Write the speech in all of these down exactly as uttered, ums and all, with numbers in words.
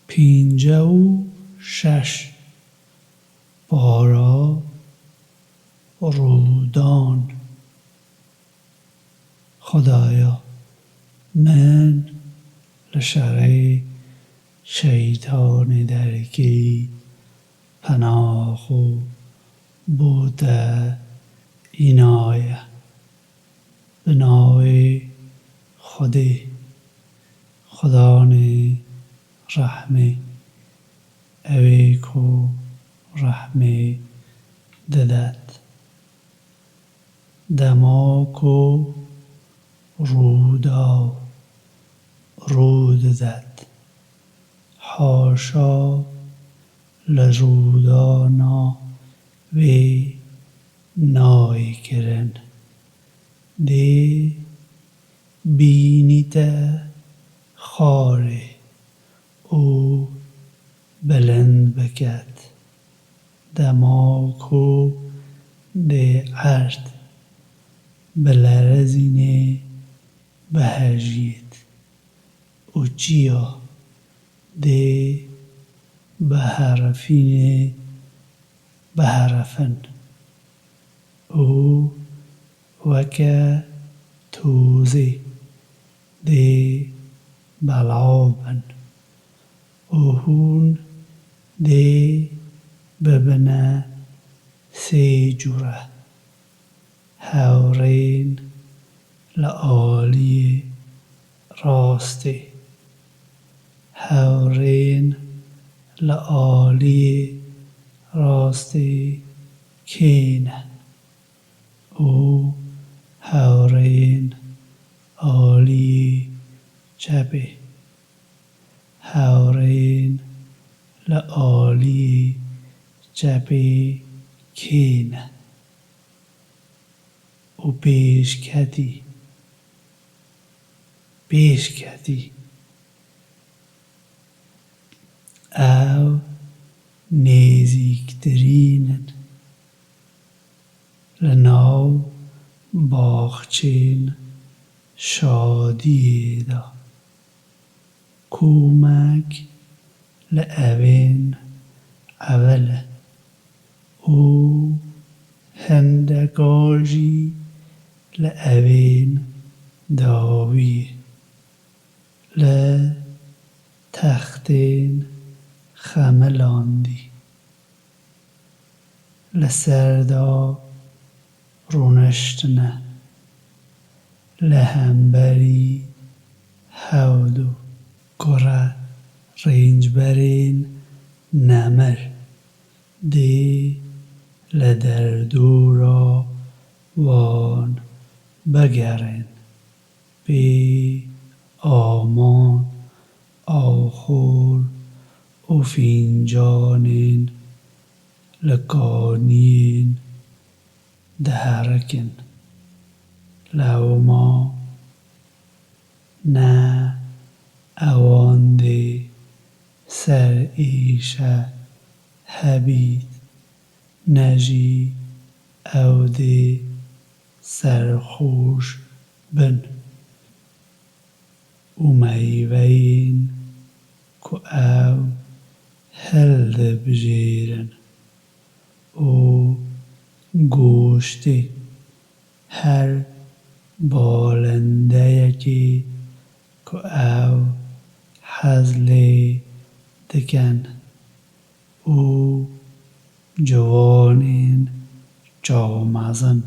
Pêncî û şeş. Para rûdan. Xwedaya min li şerê şeytanê derkî pena xwe bo te înaye. Bi navê Xwedê, Xudanê rehmê, ewê ku rehmê didet. Dema ku rûdaw rû didet, haşa li rûdana wê nayê kirin. Dê bînîte xarê û bilind biket. Dema ku dê erd bi lerezînê bihejiyêt û çiya dê biherifînê biherifin û weke tozê dê belav bin û hûn dê bibine sê cure: hewrên li aliyê rastê. Hewrên li aliyê rastê kê ne? Û hewrên aliyê çepê. Hewrên li aliyê çepê kê ne? Û pêşketî, pêşketî. Ew nêzîktirîn in. Li nav baxçên şadiyê de komek li evên evil e û hindeka jî li evên dawî ye. Li textên xemilandî li ser de rûniştine, li hemberî hewd û kure rêncberên nemir dê li derdora wan bigerin. Pê aman, awxor û fîncanên li kaniyên diherikin. Lewma ne ewan dê ser êşe hebît, ne jî ew dê serxweş bin û meyveyên ku ew hildibijêrin û goştê her balindeyekê ku ew hez lê dikin û ciwanên çaxmezin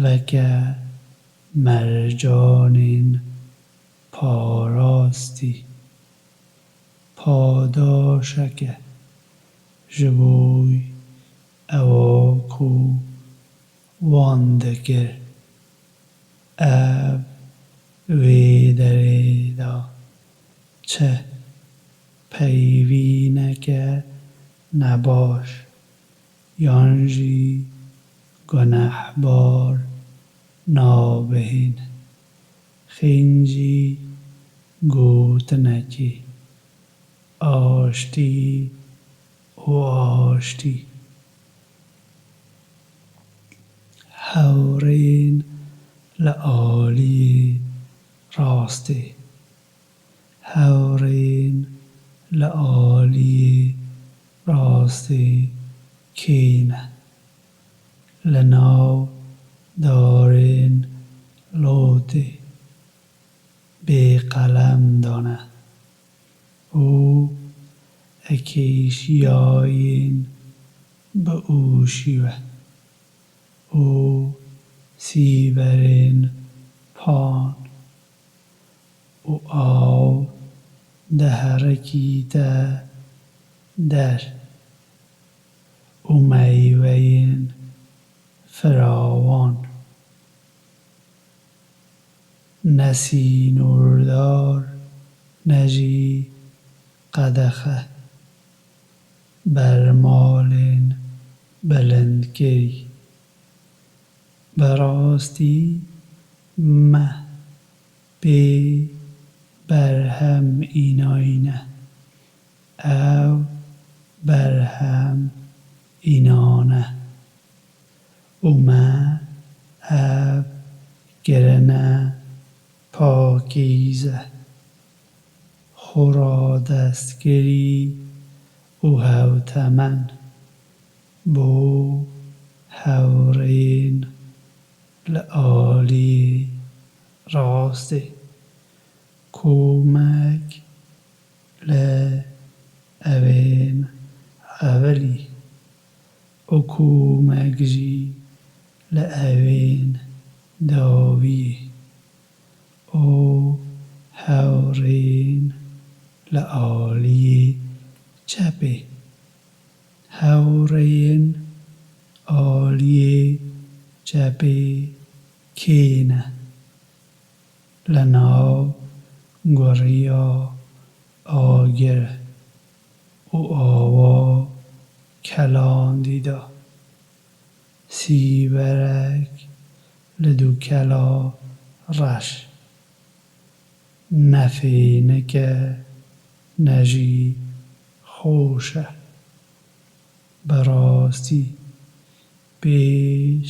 weke mercanên parastî, padaşeke ji bo ewa ku wan dikir. Ev wê derê de çi peyvîneke nebaş yan jî gunehbar nabihîne. Xêncî gotinekî, aştî û aştî. Hewrên li aliyê rastê, hewrên li aliyê rastê kê ne? Li nav darên Lotê bê qelem dane û ekêşiyayên bi ûşî ve û sîberên pan û aw diherekîte der û meyveyên firawan. Ne sînordar, ne jî qedexe, bermalên bilindkirî. Bi rastî me pê berhem înayîne. Ew berhem înan e û me ev kirine pakîze, xwe radestkirî û hewtemen bo hewrên li aliyê rastê. Komek li evên evelî û komek jî li evên dawiyê û hewrên li aliyê çepê. Hewrên aliyê çepê kê ne? Li nav guriya agir û awa kelandî de, sîberek li dûkela reş. Ne fênik e, ne jî xweş e. Bi rastî pêş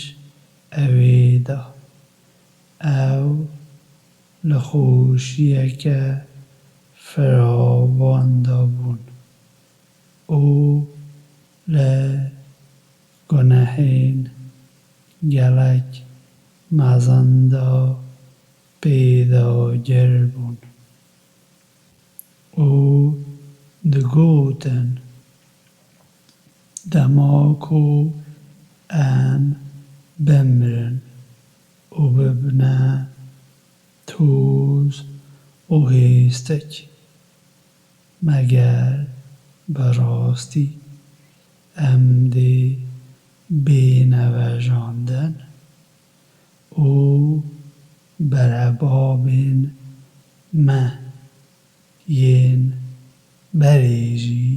ewê de ew li xweşiyeke firawan de bûn û li gunehên gelek mezin de pêdagir bûn û digotin, dema ku em bimirin û bibine toz û hêstik, meger bi rastî em dê bêne vejandin û berebabên me yên berê jî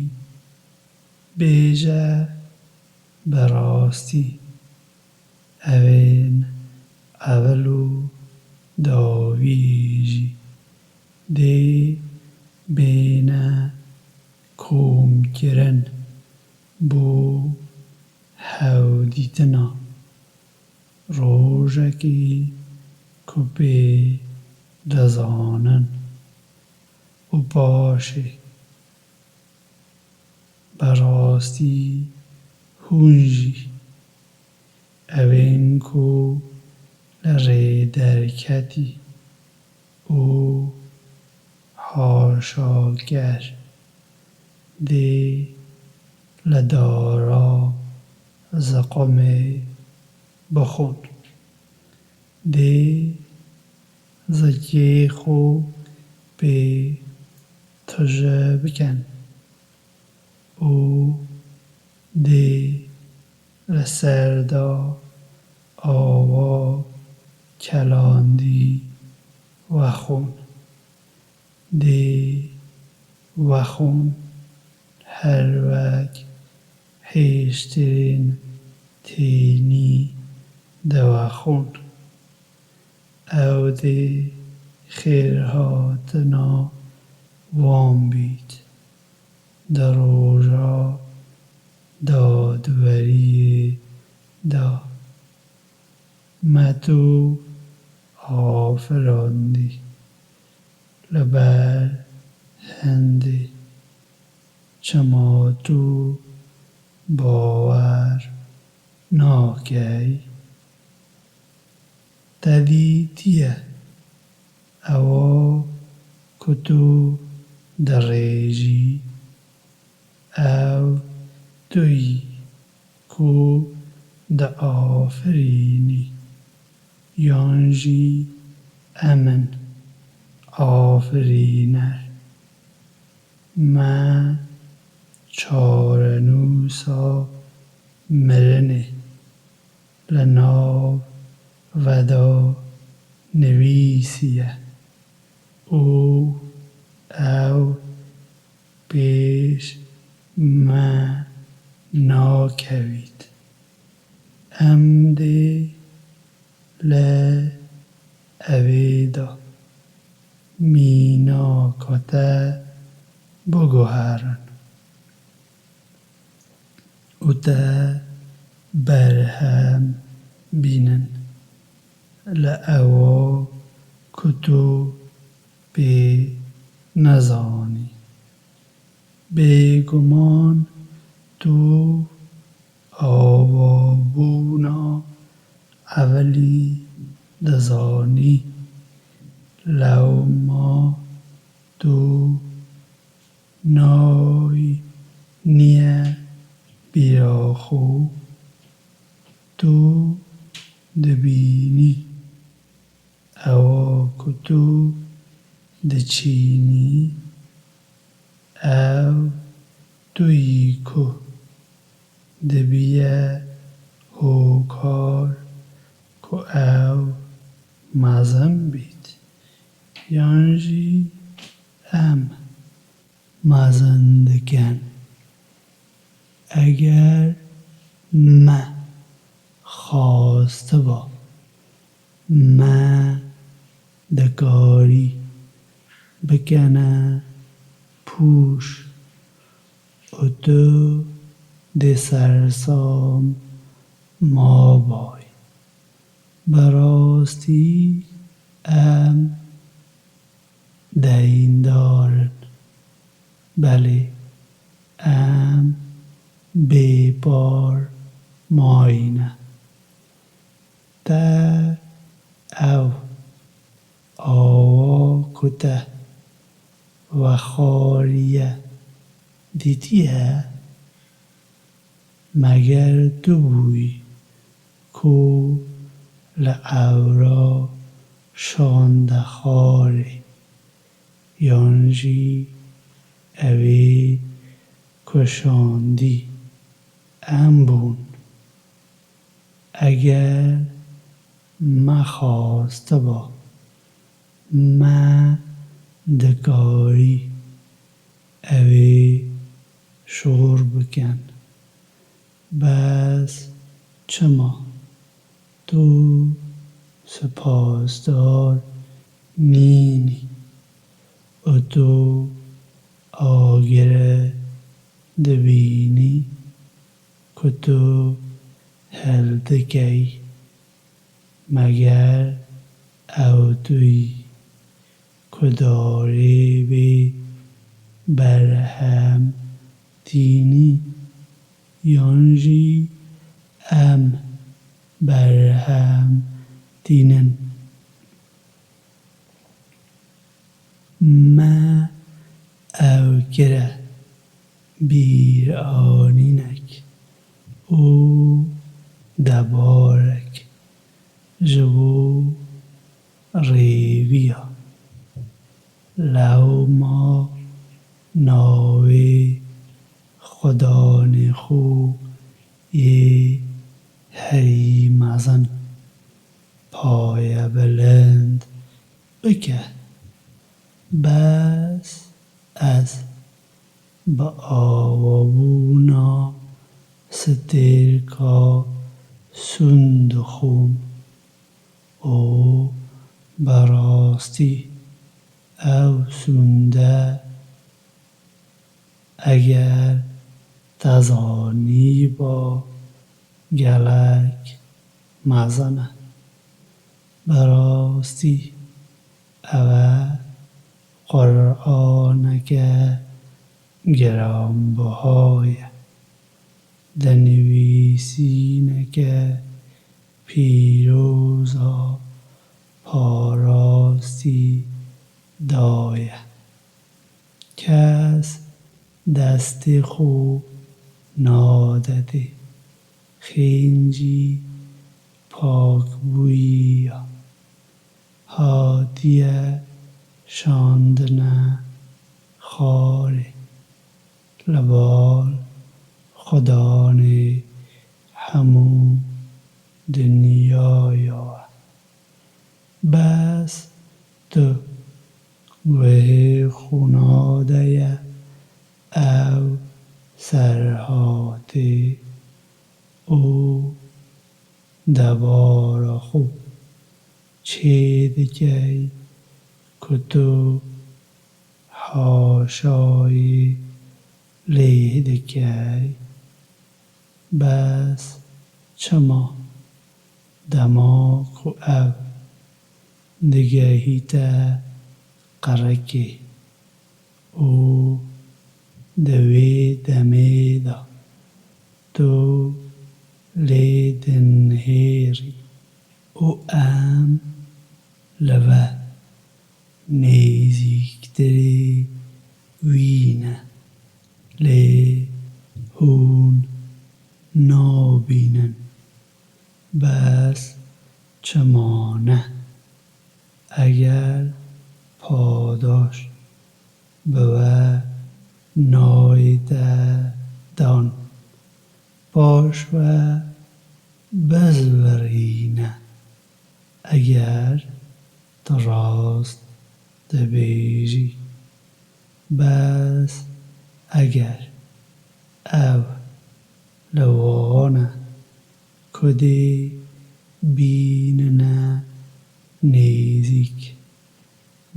bêje, bi rastî evên evil û dawiyê jî dê bêne komkirin bo hevdîtina rojekê ku pê dizanin û paşê bi rastî hûn jî evên ku li rê derketî û haşaker dê li dara ziqumê bixwin. Dê zikê xwe pê tije bikin û dê li ser de awa kelandî vexwin. Dê vexwin, her wek hêştirên tênî divexwin. Ew dê xêrhatina wan bît di roja dadweriyê de. Me tu afirandî li ber hindê Çima tu bawer nakey? Te dîtiye ewa ku tu dirêjî, ew tu yî ku diafirînî, yan jî em in afirîner. Me çarenûsa mirinê li nav veda nivîsiye û ew pêş me nakevît. Em dê li evê de mînaka te biguherin û te berhem bînin li ewa ku tu pê nezanî. Bêguman tu avabûna evilî dizanî, lewma tu nayîniye bîra xwe, tu dibînî ewa ku tu diçînî, ew tu yî ku dibiye hokar ku ew mezin bît, yan jî em mezin dikin. Eger me xastiba, me dikarî bikene pûç û tu dê sersam mabayî. Bi rastî em deyndar in. Belê, em bêpar mayîne. Te ew awa ku te vexwariye dîtiye? Meger tu bûyî ku li ewra şande xwarê, yan jî ew ê ku şandî em bûn? Eger me xastiba, me dikarî ew ê şor bikin. Bes çima tu spasdar nînî û tu agire dibînî ku tu hildikey? Meger ew tu yî ku darê bê berhem tînî, yan jî em berhem tînin? Me ew kire bîranînek û debarek ji bo rêviya. Lewma navê xudanê xwe yê herî mezin payebilind bike. Bes ez bi awabûna stêrka sûnd dixwim û bi rastî ew sûnde, eger te zanîba, gelek mezin e. Bi rastî ew e Quraneke giranbiha ye. Di nivîsîneke pîroz a parastî daye. Kes destê xwe nadetê xêncî pakbûyiya. Hatiye şandine xarê li bal xudanê hemû dinyaya ye. Bes tu guhê xwe nadeye ew serhatê û debara xwe çêdikey ku tu haşayî lê dikey. Bes çima dema ku ev digehîte qirikê û di wê demê de tu lê dinihêrî û em li ve nêzîktirî wî ne, lê hûn nabînin. Bes çima ne? Eger padaş bi we nayête dan, paş ve bizvirîne. Eger tu rast dibêjî, bes eger ew li wan e ku dê bînine nêzîk,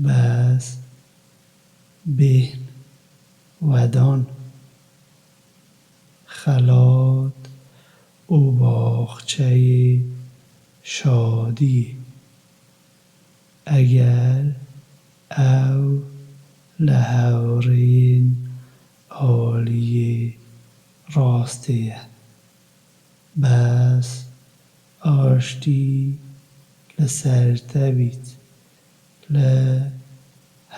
bes bêhn wedan, xelat û baxçeyê şadiyê. Eger ew li hevrêyên aliyê rastê ye, bes aştî li ser te bît, li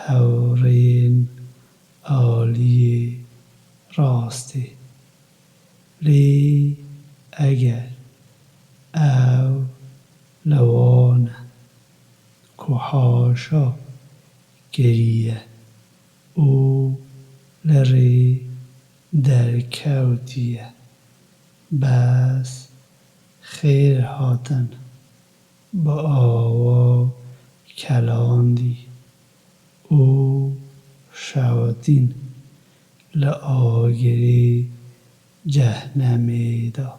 hevrêyên aliyê rastê. Lê eger ew li wan e ku haşa kiriye û li rê derkewtiye, bes xêr hatin bi awa kelandî û şewitîn li agirê cehnemê de.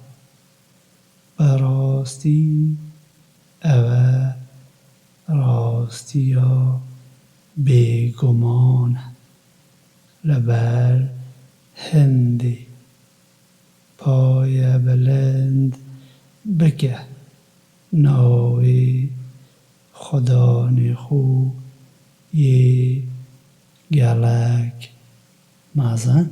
Bi rastî ev e rastiya bêguman e. Li ber hindê paye bilind bike navê xudanê xwe yê gelek mezin.